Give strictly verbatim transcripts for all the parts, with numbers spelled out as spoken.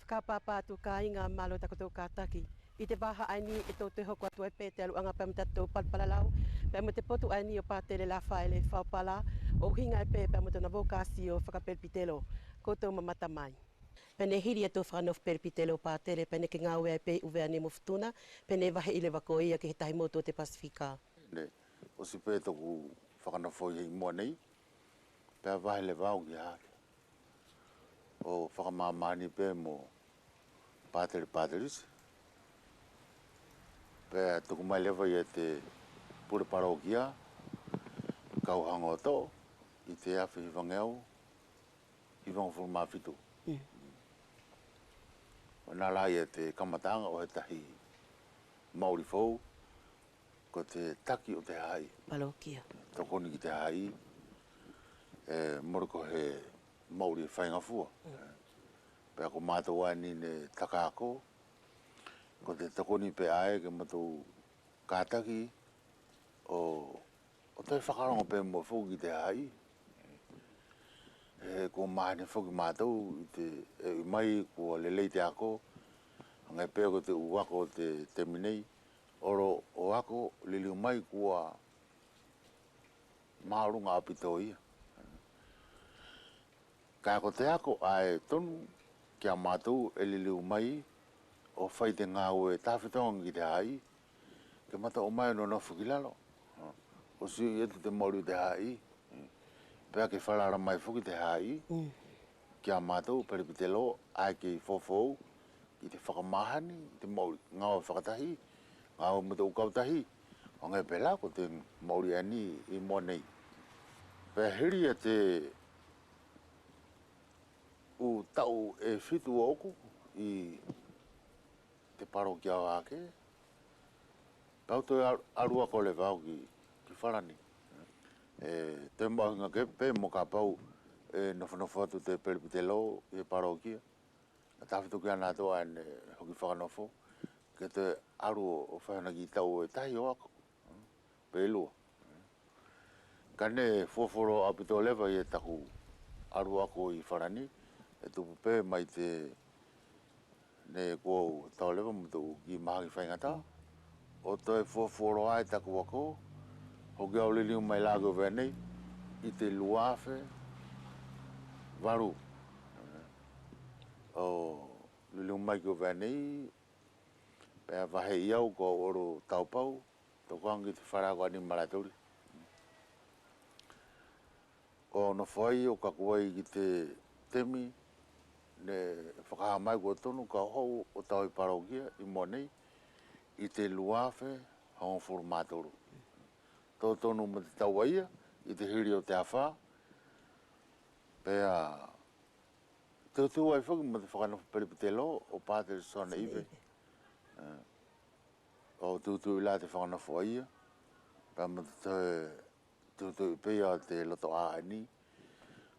Ka papa atu kaiga, malo takotou kataki. ʻI te vaha ʻaeni ʻe tou toe hoko atu ai pe te aluʻaga pea mo tatou palalau pea mo te potu ʻaeni ʻo patele Lafaele Faupala, ʻo ʻuhiga ai pe pea mo tona vokasio fakapelepitelo. Kotou mamata mai. Pea neʻe hili ia tou fakanofo pelepitelo patele, pea neʻe ke gaue ai pe ʻi ʻUvea nei mo Futuna, pea neʻe vaheʻi leva koia ki he tahi motu ʻo te Pasifika. Neʻe ʻosi pe toku fakanofo ʻi muʻa nei, pea vahe leva au ki Hahake ʻo fakamamahani pe mo patele Patelisi. Pea tuku mai leva ia te pule palokia, kau hagotoʻo ʻi te afe hivageau hivagafulu ma fitu. Ona la ia te kamataʻaga ʻo he tahi maʻuli fou, ko te taki ʻo te hahaʻi. Palokia. Tokoni ki te hahaʻi, ʻe mole ko he maʻuli ʻe faigafua. Pea ko matou ʻaeni neʻe taka ako, ko te tokoni pe ʻae ke matou kataki ʻo, ʻo toe fakalogo pe muʻa foki ki te hahaʻi. He kua mahani foki matou ʻi te, ʻe ui mai kua lelei te ako, hage pe ko te ʻu ako ʻo te temi nei, ʻo loʻo ako liliu mai kua maʻoluga ʻaupito ia. Kaʻe ko te ako ʻae ʻe tonu kia matou ʻe liliu mai ʻo fai te gaue tafitoʻaga ki te hahaʻi, ke matou ʻomai ʻo nonofo ki lalo ʻo sio atu te maʻuli ʻo te hahaʻi. Pea ke falala mai foki te hahaʻi kia matou pelepitelo ʻae kei fofoʻou ʻi te fakamahani ʻi te maʻuli, gaue fakatahi, gaue mo te ʻu kautahi, ʻo hage pe la ko te maʻuli ʻaeni ʻi muʻa nei. Pea hili ia te ʻu taʻu ʻe fitu ʻo ʻoku ʻi te palokia ʻo Hahake, pea au toe alu, alu ako leva au ki, ki Falani. ʻE, te maʻuhiga ke pe mo kapau ʻe nofonofo atu te pelepitelo ʻi he palokia, ʻe tafito kia natou ʻae neʻe hoki fakanofo, ke toe alu ʻo fai hana kiʻi taʻu ʻe tahi ʻo ako pe ʻe lua. Kaʻe neʻe fuafua loa ʻaupito leva ia taku alu ako ʻi Falani, ʻe tupu pe mai te neʻe kua au tau leva mo te ʻu kiʻi mahaki faigataʻa, ʻo toe fuafua loa ai taku ako, hoki au liliu mai la ki ʻUvea nei ʻi te lua afe valu. ʻO liliu mai ki ʻUvea nei, pea vaheʻi au kua au olo taupau, tokaga ki te fale ako ʻaeni Malatuli. ʻO nofo ai ʻo kaku ai ki te temi neʻe fakaha mai kua tonu kau haʻu ʻo tau ʻi palokia ʻi muʻa nei ʻi te lua afe hogofulu ma tolu. Totonu mo te taʻu ʻaia ʻi te hili ʻo te afā, pea tuʻutuʻu ai foki mo te fakanofo pelepitelo ʻo Patele Soane Ive. ʻO tuʻutuʻu la te fakanofo ʻaia, pea mo te toe tuʻutuʻu pe ia ʻo te lotoʻā ʻaeni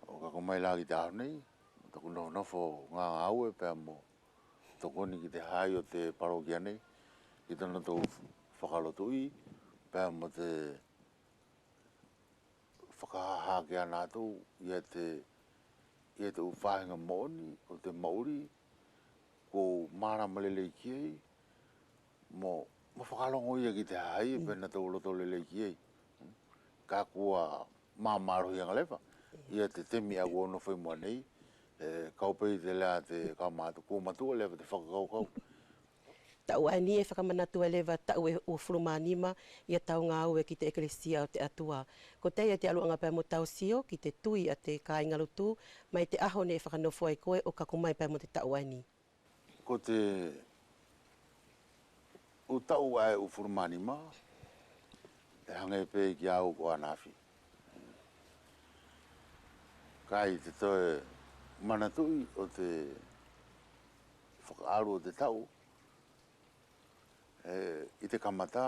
ʻo kaku mai la ki te ʻaho nei, taku nofonofo gāue pea mo tokoni ki te hahaʻi ʻo te palokia nei ki tanatou fakalotoʻi pea mo te fakahaha kia natou ia te, ia te ʻu faʻahiga moʻoni ʻo te maʻuli kua mālama lelei ki ai, mo, mo fakalogo ia ki te hahaʻi pe natou loto lelei ki ai. Kaʻe kua māmālohiʻaga leva ia te temi ʻae kua nofo ʻi muʻa nei, ʻe kau pe ʻi te lea te kau matu, kua matua leva te fakakaukau. Taʻu ʻaeni ʻe fakamanatu ai leva taʻu ʻe uafulu ma nima ia tau gāue ki te ʻekelesia ʻo te ʻAtua. Kotea ia te ʻaluʻaga pea mo tau sio ki te tui ʻa te kāiga lotu mai te ʻaho neʻe fakanofo ai koe ʻo kaku mai pea mo te taʻu ʻaeni. Ko te ʻu taʻu ʻae uafulu ma nima ʻe hage pe kia au ko ʻanafi. Kaʻe ʻi te toe manatuʻi ʻo te fakaʻalu ʻo te taʻu, ʻe, ʻi te kamata,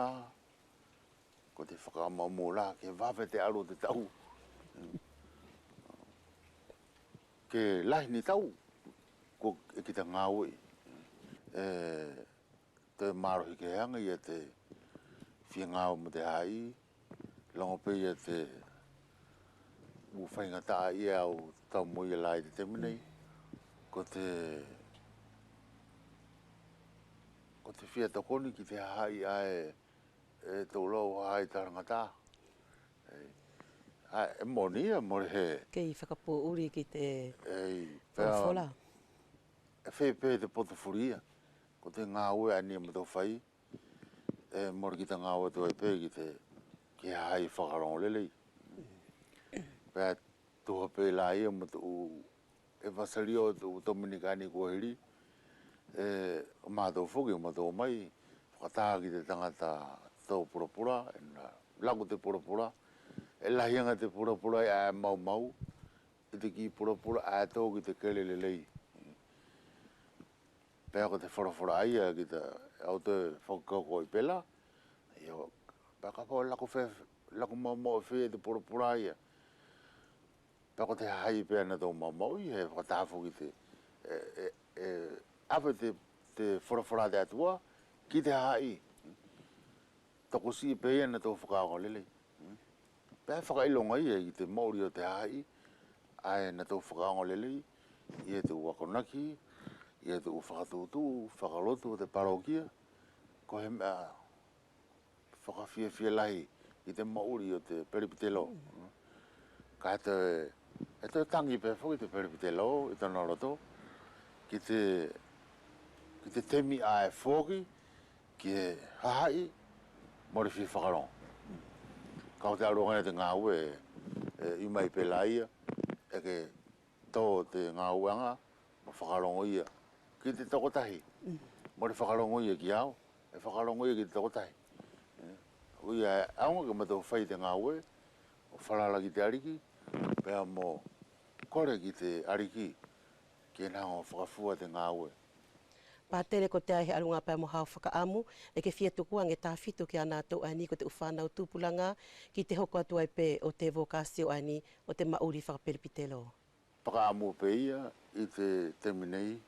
ko te fakaʻamuʻamu la ke vave te ʻalu ʻo te taʻu. Ke lahi ni taʻu, ko ʻe kita gāueʻi. ʻE, te mālohi ke hage ia te fia gāue mo te hahaʻi, logo pe ia te ʻu faigataʻa ʻae au tau mo ia la ʻi te temi nei, ko te Ko te fia tokoni ki te hahaʻi ʻae, e, tou lau hahaʻi talagata. ʻE, ʻae, ʻe moni ia, mole he. Kei fakapoʻuli ki te folofola. ʻE, pea, ʻe feia pe te poto fuli ia. Ko te gaue ʻaeni ʻe matou fai. ʻE mole kita gaue atu ai pe ki te, ki he hahaʻi fakalogo lelei. Pea tuha pe la ia mo te ʻu ʻevaselio ʻo te ʻu Tominika ʻaeni kua hili, ʻe, ʻo matou foki ʻo matou ʻomai, fakataha ki te tagata tou pulapula, ʻe ina laku te pulapula, ʻe lahi age te pulapula ʻae ʻe maumau, ʻi te kiʻi pulapula ʻae tou ki te kele lelei. Pea ko te folofola ʻaia ki te ʻau toe fakakaukau ʻi pela, io, pea kapau ʻe laku fe, laku maumau ʻo feia te pulapula ʻaia. Pea ko te hahaʻi pea natou maumauʻi, he fakataha foki te, ʻe, ʻe, ʻe, ʻave te, te folofola ʻa te ʻAtua ki te hahaʻi. Tokosiʻi pe ia natou fakaʻaoga lelei. Pea fakailoga ia ʻi te maʻuli ʻo te hahaʻi, ʻae natou fakaʻaoga lelei, ia te ʻu akonaki, ia te ʻu fakatuʻutuʻu, fakalotu ʻo te palokia, ko he meʻa fakafiafia lahi ʻi te maʻuli ʻo te pelepitelo. Kaʻe toe, ʻe toe tagi pe foki te pelepitelo ʻi tona loto ki te, ki te temi ʻae foki ki he hahaʻi mo te fia fakalogo. Kaʻe ko te aluʻaga ia te gaue, ʻe, ʻe ʻi mai pe la ia, ʻe ke to te gaueʻaga mo fakalogo ia ki te tokotahi. Mole fakalogo ia kia au, ʻe fakalogo ia ki te tokotahi. ʻE, ʻo ia ʻe ʻaoga ke matou fai te gaue ʻo falala ki te ʻAliki, pea mo kole ki te ʻAliki ke ina haga ʻo fakafua te gaue. Patele, kotea he ʻaluʻaga pea mo hau fakaʻamu ʻe ke fia tuku age tafito kia natou ʻaeni ko te ʻu fanau tupulaga ki te hoko atu ai pe ʻo te vokasio ʻaeni ʻo te maʻuli fakapelepitelo? Fakaʻamu pe ia ʻi te temi nei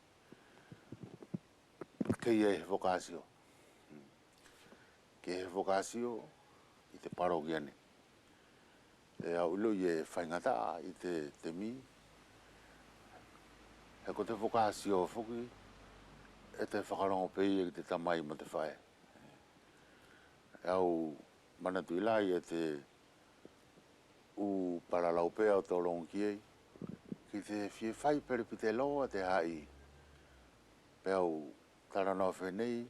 ke ʻi ai he vokasio. Ke ʻi ai he vokasio ʻi te palokia nei. ʻE au iloʻi ʻe faigataʻa ʻi te temi, he ko te vokasio foki ʻe toe fakalogo pe ia ki te tamai mo te faʻe. ʻE au manatuʻi la ia te ʻu palalau pea ʻo tou logo ki ai, ki te fia fai pelepitelo ʻa te hahaʻi. Pea au talanoa feneʻi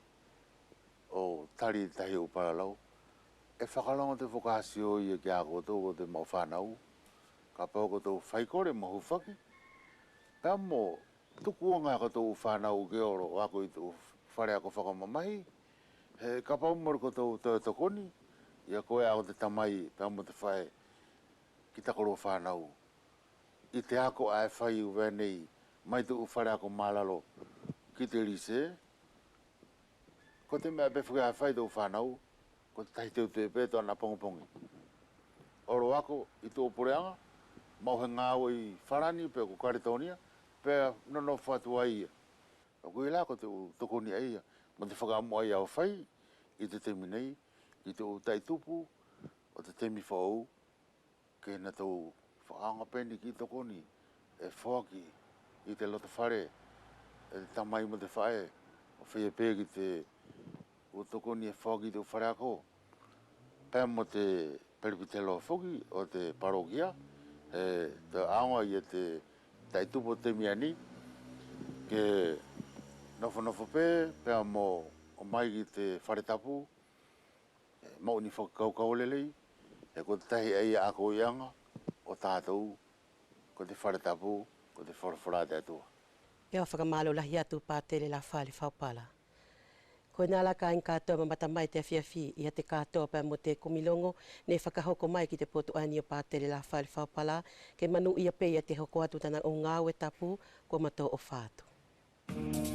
ʻo tali te tahi ʻu palalau, ʻe fakalogo te vokasio ia kia koutou ko te maʻu fanau, kapau ko tou faikole mo hufaki, pea mo tuku age ko tou fanau ke olo ʻo ako ʻi te ʻu faleako fakamamahi, he kapau mole ko tou toe tokoni ia koe ʻa ko te tamai pea mo te faʻe ki takolua fanau ʻi te ako ʻae fai ʻi ʻUvea nei mai te ʻu faleako malalo ki te lise, ko te meʻa pe foki ʻae fai te ʻu fanau, ko te tahi teuteu pe tona pogipogi. Olo ako ʻi te ʻu puleʻaga, maʻu he gaue ʻi Falani peʻe ko Kaletonia, pea nonofo atu ai ia. ʻO koia la ko te ʻu tokoni ʻaia mo te fakaʻamu ʻaia ʻo fai ʻi te temi nei ki te ʻu taʻitupu ʻo te temi foʻou, ke natou fakaʻaogaʻi pe ni kiʻi tokoni ʻe foaki ʻi te loto fale e te tamai mo te faʻe, ʻo feia pe ki te ʻu tokoni ʻe foaki ʻi te ʻu faleako pea mo te pelepitelo foki ʻo te palokia. He toe ʻaoga ia te taʻitupu ʻo te temi ʻaeni ke nofonofo pe pea mo ʻomai ki te fale tapu, ʻe maʻu ni fakakaukau lelei, he ko te tahi ʻaia ʻakoʻiʻaga ʻo tatou, ko te fale tapu, ko te folofola ʻa te ʻAtua. ʻE au fakamalo lahi atu Patele Lafale Faupala. Koia la kaiga katoa ʻe mamata mai te afiafi, ia te katoa pea mo te kumi logo neʻe fakahoko mai ki te potu ʻaeni ʻo Patele Lafale Faupala, ke manuʻia pe ia te hoko atu tana ʻu gaue tapu kua matou ʻofa atu.